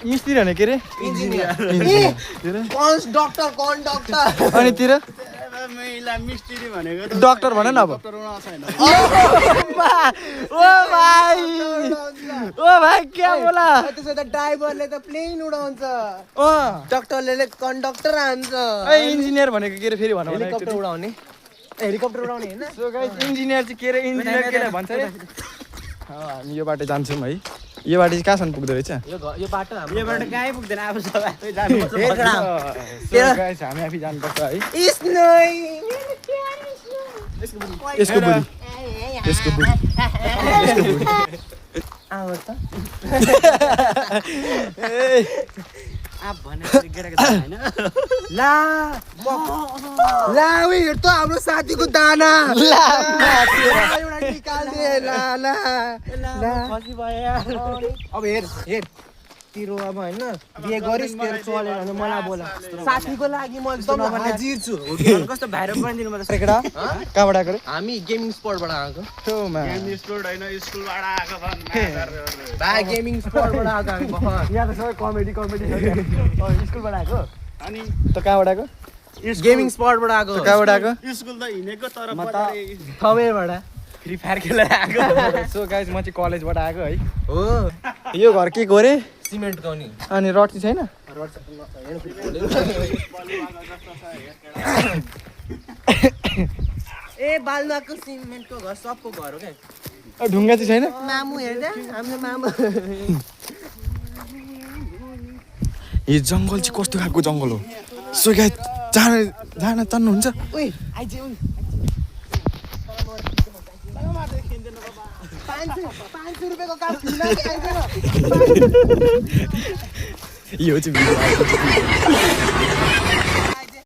मिस्त्री भने के रे इन्जिनियर कन्डक्टर अनि तिर मिस्त्री भनेको डक्टर भन न अब ओ भाइ क्या बोला त्यसो त ड्राइभरले त प्लेन उडाउँछ अँ डक्टरले कन्डक्टर हान्छ इन्जिनियर भनेको के रे फेरि भन हेलिकप्टर उडाउने हेलिकप्टर उडाउने हैन सो गाइस इन्जिनियर चाहिँ के रे इन्जिनियर के भन्छ रे हामी यो बाटो जान्छौँ है यो बाटो चाहिँ कहाँसम्म पुग्दो रहेछ यो बाटो हाम्रो योबाट कहीँ पुग्दैन अब सबै जानुपर्छ गाइस हामी आफै जानुपर्छ है यसको बुढी यसको बुढी आउँछ आप भनेर गिरेको छ हैन ला उयो हेर त हाम्रो साथीको दाना ला एउटा निकाल्दे ला खसी भयो यार अब हेर तिरो अब हैन बिहे गरिस् तेरो चलेर भने मलाई बोला साथीको लागि म एकदम हाजिर छु कस्तो भाइरल बनाइदिनु पर्छ केटा कहाँबाट आएको रे हामी गेमिङ स्पोर्टबाट आएको गेम स्पोर्ट हैन स्कुलबाट आएको भन भाइ गेमिङ स्पोर्टबाट आएको हामी भर्खर यहाँ त सबै कमेडी स्कुलबाट आएको अनि त कहाँबाट आएको गेमिङ स्पोर्टबाट आएको कहाँबाट आएको स्कुल त हिँडेको तर म त खबरबाट फ्री फायर खेलेर आएको सो गाइस म चाहिँ कलेजबाट आएको है हो यो घर के को रे सिमेन्ट गाउने अनि रड चाहिँ छैन ए बालुवाको सिमेन्टको घर सबको घर हो क्या ढुङ्गा चाहिँ छैन मामु हेर्दा हाम्रो मामु यो जङ्गल चाहिँ कस्तो खालको जङ्गल हो सो गाइस जान चाहनुहुन्छ ओइ आइजे ओइ 500 रुपैयाँको काम फिल्ममा आइदैन यो चाहिँ